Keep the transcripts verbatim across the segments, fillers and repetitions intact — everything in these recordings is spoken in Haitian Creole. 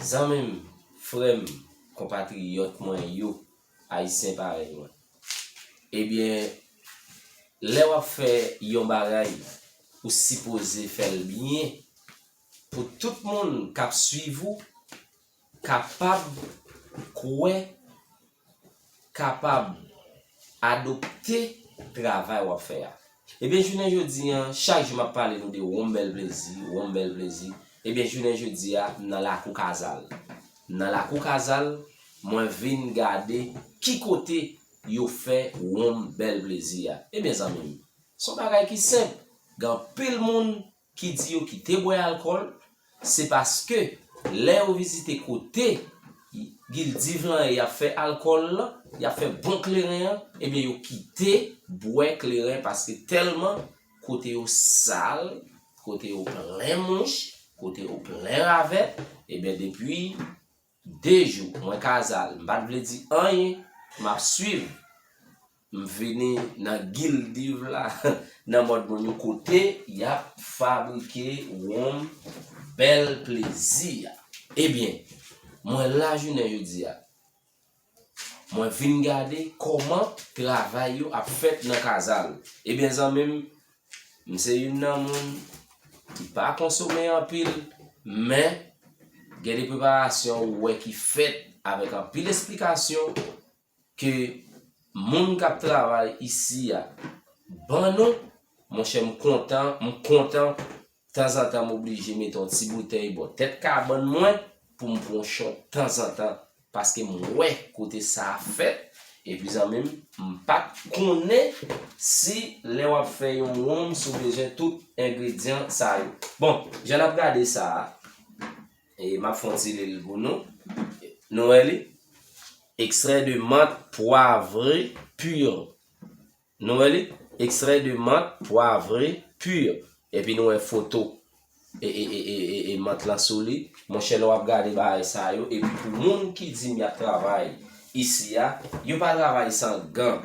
Zanmi m, frè m, konpatriyòt mwen yo, Ayisyen parèy mwen. Ebyen, lè w ap fè yon bagay, ou sipoze fè l byen pou tout moun k ap swiv ou kapab kwè, kapab adopte travay w ap fè a. Ebyen, jounen jodi a, chak jou m ap pale nou de Wonm Bèl Plezi, Wonm Bèl Plezi. Ebyen, jounen jodi a, m nan lakou Kazal. M nan lakou Kazal, mwen vin gade ki kote yo fè Wonm Bèl Plezi a. Ebyen, zanmi m, se yon bagay ki senp. Gen anpil moun ki di yo kite bwè alkòl, se paske lè yo vizite kote Gildiv lan ye, y ap fè alkòl lan, y ap fè bon kleren an, ebyen, yo kite bwè kleren paske tèlman kote yo sal, kote yo plen mouch, kote yo plen ravèt, ebyen, depi de jou, mwen Kazal, m pa t vle di anyen, m ap swiv. M vini nan Gildiv la, nan mòd moun yo kote y ap fabrike Wonm Bèl Plezi a. Ebyen, mwen la jounen jodi a. Mwen vin gade kòman travay yo ap fèt nan Kazal. Ebyen, zanmi m, m se youn nan moun ki pa konsome anpil, men gen de preparasyon ou wè ki fèt avèk anpil esplikasyon ke moun k ap travay isi a ban nou, monchè, m kontan, m kontan, tanzantan m oblije mete yon ti boutèy bò tèt kabann mwen pou m pran yon shot tanzantan, paske m wè kote sa a fèt, epi zanmi m, m pa t konnen si lè w ap fè yon wonm si w bezwen tout engredyan sa yo. Bon, jan n ap gade sa a, e m ap fè yon ti li l pou nou. Nou wè li? Extrait de menthe poivrée pure. Nou wè li? Extrait de menthe poivrée pure. Epi nou wè foto e, e, e, e, e, e mant lan sou li. Monchè, lè w ap gade bagay sa yo, epi pou moun ki di m y ap travay isi a, yo pa travay san gan.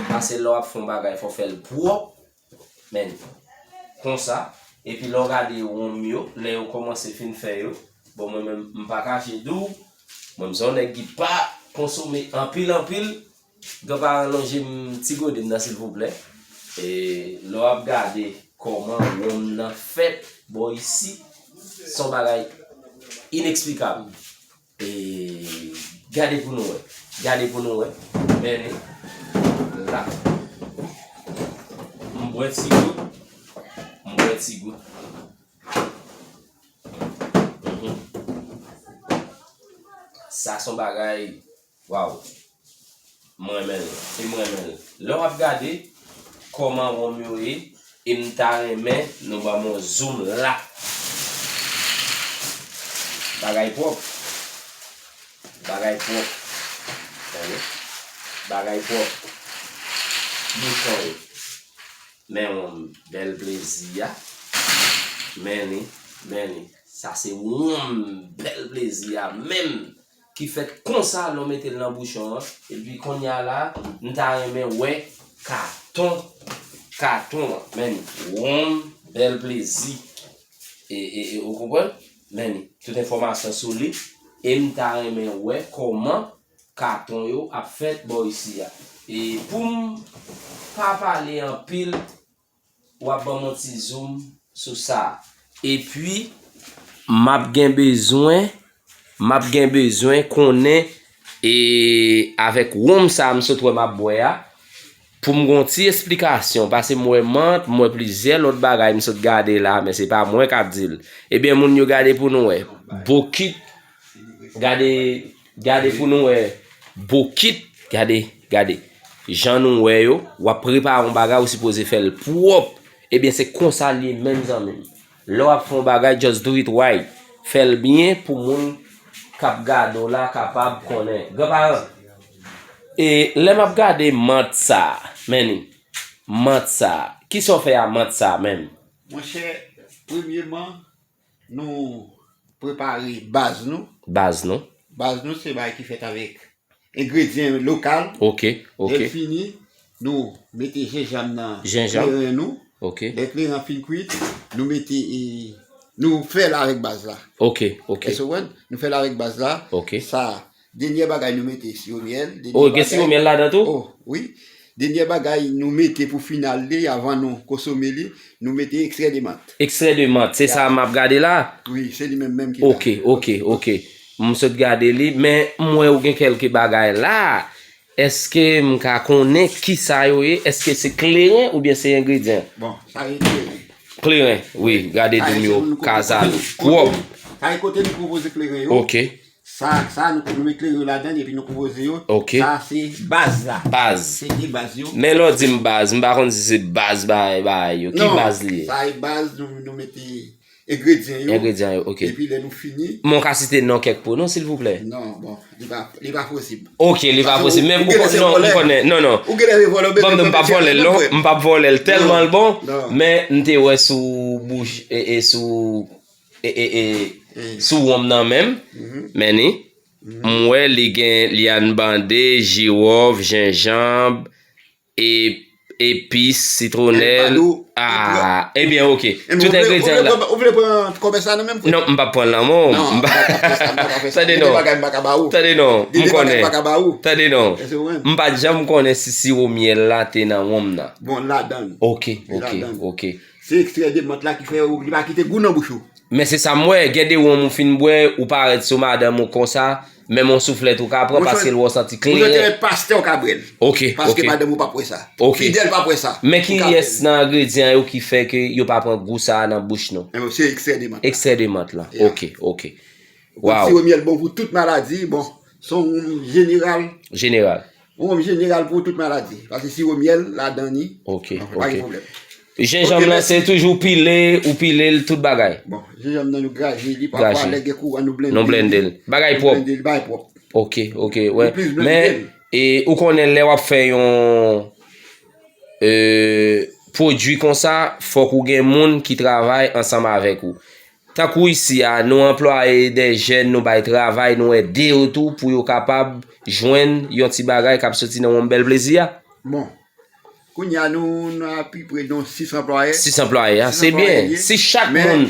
Paske lè w ap fè yon bagay, fò w fè l pwòp. Men, konsa. Epi lè w gade wonm yo, lè yo kòmanse fin fè yo, bon, mwen menm, m pa kache di w, mwen, m se yon nèg ki pa konsome anpil, anpil. Granparan, lonje m ti gode m nan, silvouplè. E lè w ap gade kòman wonm nan fèt bò isi, se yon bagay ineksplikab. E gade pou nou wè. Gade pou nou wè. Men li la. M bwè ti gout. M bwè ti gout. Mhm. Sa se yon bagay, waw. M renmen l. E m renmen l. Lè w ap gade kòman wonm yo ye, e m ta renmen nou ban m yon zoom la. Bagay pwòp. Bagay pwòp. Tande? Bagay pwòp. Bouchon yo. Men wonm Bèl Plezi a. Men li, men li. Sa se wonm Bèl Plezi a menm ki fèt konsa lè w mete l nan bouchon an. Epi kounye a la, m ta renmen wè katon, katon an. Men li, wonm Bèl Plezi. E, e, e, ou konprann? Men li, tout enfòmasyon sou li. E m ta renmen wè kòman katon yo ap fèt bò isi a. E pou m pa pale anpil, w ap ban m yon ti zoom sou sa. Epi, m ap gen bezwen, m ap gen bezwen konnen, e avèk wonm sa a m sot wè m ap bwè a, pou m gen yon ti esplikasyon, paske m wè mant, m wè plizyè lòt bagay m sot gade la, men se pa mwen k ap di l. Ebyen, moun yo, gade pou nou wè. Bokit, gade, gade pou nou wè. Bokit, gade, gade. Jan nou wè yo, w ap prepare yon bagay, ou sipoze fè l pwòp. Ebyen, se konsa l ye menm, zanmi m. Lè w ap fè yon bagay, just do it right. Fè l byen pou moun k ap gade w la kapab konnen. Granparan, e lè m ap gade mant sa a, men li, mant sa a, kisa w fè a mant sa a menm? Monchè, premyeman, nou prepare baz nou. Baz nou. Baz nou se bagay ki fèt avèk engredyan lokal. Ok, ok. Lè l fini, nou mete jenjanm nan kleren nou. Ok. Lè kleren an fin kwit, nou mete, e, Nou fè l avèk baz la. Ok, ok. Èske w konprann? Nou fè l avèk baz la. Ok. Sa, dènyè bagay nou mete siwo myèl. Oh, gen siwo myèl ladan tou? Oh, wi. Dènyè bagay nou mete pou final li, avan nou konsome li, nou mete ekstrè de mant. Ekstrè de mant, se sa m ap gade la? Wi, se li menm menm ki la. Ok, ok, ok. M sot gade li, men m wè ou gen kèlke bagay la. Èske m ka konnen kisa yo ye? Èske se kleren oubyen se engredyan? Bon, sa ye kleren. Kleren, wi, gade doum yo, kazal, pwòp. Sa ye kote nou konpoze kleren yo. Ok. Sa, sa nou, nou met kleren yo ladan epi nou konpoze yo. Ok. Sa se baz la. Baz. Se de baz yo. Men lè w di m baz, m pa konn si se baz bagay, bagay yo. Ki baz li ye? Non, sa e baz nou, nou mete engredyan yo. Engredyan yo, ok. Epi lè nou fini. Men w ka site non kèk pwodui non, silvouplè? Non, bon, li pa, li pa posib. Ok, li pa posib. Men ou konnen, non, non. Ou genlè vin vòlè, non, m p ap vòlè l, non. M p ap vòlè l tèlman l bon. Men m te wè sou bouch, e, e sou, e, e, e, sou wonm nan menm. Men ni. M wè li gen lyann bande, jiwòf, jenjanm, e, epis, sitwonèl. Ah, ebyen, ok. Tout engredyan la. Ou vle pran kòb sa nan men m, frè? Non, m p ap pran l nan men w. Non, m pa ka fè sa, m pa ka fè sa. Tande non. Gen de bagay m pa ka ba ou. Tande non, m konnen. Tande non. M pa t janm konnen si siwo myèl la te nan wonm nan. Bon, ladan l. Ok, ok, ok. Se ekstrè de mant la ki fè li pa kite gou nan bouch ou. Men se sa m wè, gen de wonm ou fin bwè, ou parèt sou madanm ou konsa, menm yon souflèt ou ka pran, paske l wè w santi kleren. Mwen santi pastè w ka bwè l. Ok, ok. Paske madanm ou p ap wè sa. Ok. Fidèl p ap wè sa. Men kiyès nan engredyan yo ki fè ke yo pa pran gou sa a nan bouch nou? Se ekstrè de mant la. Ekstrè de mant la. Ok, ok. Ou konn siwo myèl bon pou tout maladi, bon, se yon wonm jeneral. Jeneral. Yon wonm jeneral pou tout maladi. Paske siwo myèl ladan ni. Ok, ok. Pa gen pwoblèm. Jenjanm lan se toujou pile, ou pile l tout bagay. Bon, jenjanm nan nou graje li, pafwa lè gen kouran nou blende l. Nou blende l. Bagay pwòp. Blende l, bagay pwòp. Ok, ok, wè. Men, e, ou konnen lè w ap fè yon, e, pwodui konsa, fòk ou gen moun ki travay ansanm avèk ou. Tankou isi a, nou anplwaye de jèn, nou bay travay, nou ede yo tou pou yo kapab jwenn yon ti bagay k ap soti nan wonm bèl plezi a. Bon, kounye a nou nan apiprè nan sis anplwaye. Sis anplwaye a, se byen. Si chak moun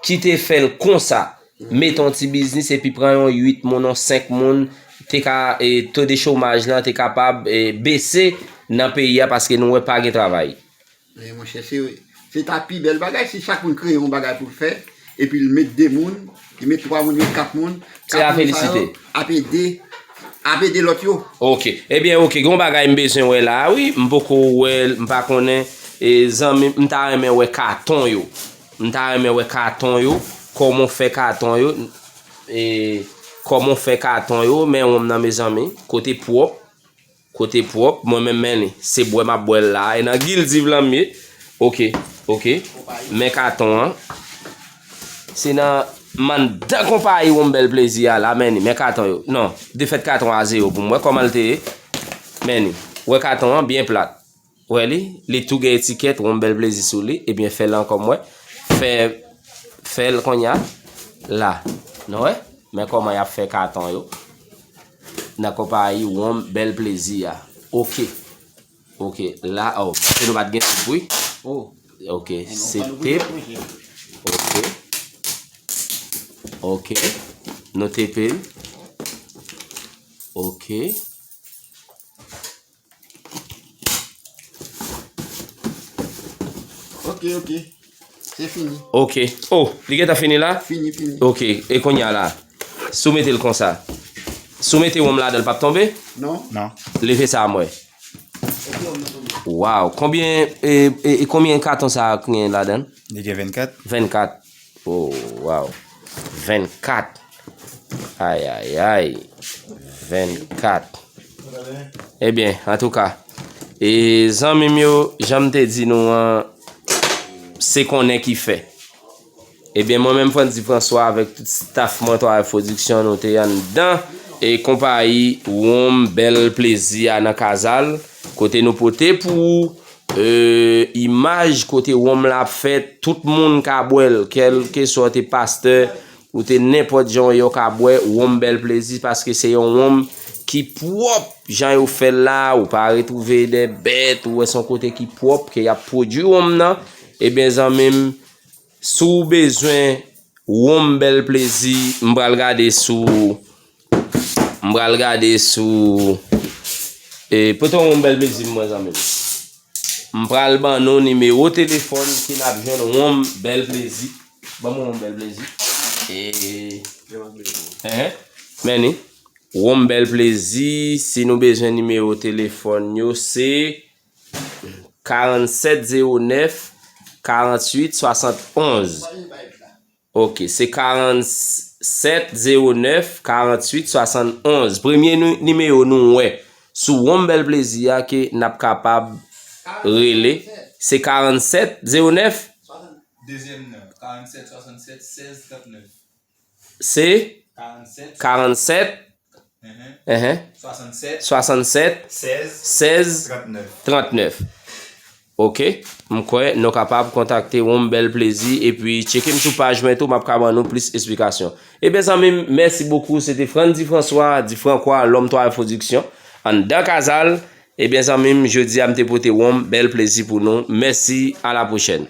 ki te fè l konsa, mete yon ti biznis epi pran yon uit moun, yon senk moun, te ka, e, to de chomaj lan te kapab, e, bese nan peyi a paske nou wè pa gen travay. Men monchè, se, se ta pi bèl bagay si chak moun kreye yon bagay pou l fè, epi l met de moun, li met twa moun, met kat moun, kat moun sa yo ap ede, ap ede lòt yo. Ok. Ebyen, ok, gen yon bagay m bezwen wè la a, wi. M poko wè l, m pa konnen, e, zanmi, m ta renmen wè katon yo. M ta renmen wè katon yo, kòman w fè katon yo, e, kòman w fè katon yo, men wonm nan, mezanmi, kote pwòp. Kote pwòp, mwen menm, men li. Se bwè m ap bwè l la. E nan Gildiv lan m ye. Ok, ok. Men katon an. Se nan, m anndan konpayi Wonm Bèl Plezi a la, men li. Men katon yo. Non, defèt katon an a zewo pou m. Wè kòman l te ye. Men li. Wè katon an, byen plat. Wè li, li tou gen etikèt, Wonm Bèl Plezi sou li. Ebyen, fè l ankò m wè. Fè, fè l kounye a. La. Nou wè? Men kòman y ap fè katon yo. Nan konpayi Wonm Bèl Plezi a. Ok. Ok. La, oh, paske nou pa t gen tep, wi. Oh. Ok. Se tep. Ok. Ok. Nou tepe l. Ok. Ok, ok. Se fini. Ok. Oh, li gentan fini la? Fini, fini. Ok. E kounye a la? Si w mete l konsa. Si w mete wonm ladan l, p ap tonbe? Non. Non. Leve sa a m wè. Ok, wonm nan tonbe. Waw. Konbyen, e, e, e konbyen katon sa a gen ladan l? Li gen vennkat. Vennkat. Oh, waw. Vennkat. Ay, ay, ay. Vennkat. Ebyen, antouka, e, zanmi m yo, jan m te di nou an, se konnen ki fè. Ebyen, mwen menm, Frandy François, avèk tout staff mwen, Twa F Production, nou te anndan, e, konpayi Wonm Bèl Plezi a nan Kazal, kote nou pote pou ou, e, imaj kote wonm la ap fèt, tout moun ka bwè l, kèlkeswa w te pastè, ou te nenpòt jan w ye, w ka bwè wonm Bèl Plezi, paske se yon wonm ki pwòp, jan yo fè l la, ou pa retwouve de bèt, ou wè se yon kote ki pwòp, ke y ap pwodui wonm nan, ebyen, zanmi m, Si w bezwen wonm Bèl Plezi, m pral gade sou, m pral gade sou, e, pote yon wonm Bèl Plezi mwen, zanmi m. M pral ban nou nimewo telefòn ke n ap jwenn wonm Bèl Plezi. Ban mwen wonm Bèl Plezi. E, enhen. Men ni. Wonm Bèl Plezi, si nou bezwen nimewo telefòn yo, se karannset zewo nèf, karanntuit swasannonz. Ok, se karannset zewo nèf, karanntuit swasannonz. Premye nou, nimewo nou wè sou wonm Bèl Plezi a ke n ap kapab rele, se karannset zewo nèf. Dezyèm nan, karannset swasannset sèz trannèf. Se karannset, enhen, swasannset sèz trannèf. Ok. M kwè nou kapab kontakte Wonm Bèl Plezi epi tcheke m sou paj mwen tou, m ap ka ban nou plis esplikasyon. Ebyen, zanmi m, mèsi bokou. Se te Frandy François, di Frankwa, Lòm Twa Pwodiksyon, anndan Kazal. Ebyen, zanmi m, jodi a m te pote Wonm Bèl Plezi pou nou. Mèsi, a la pwochèn.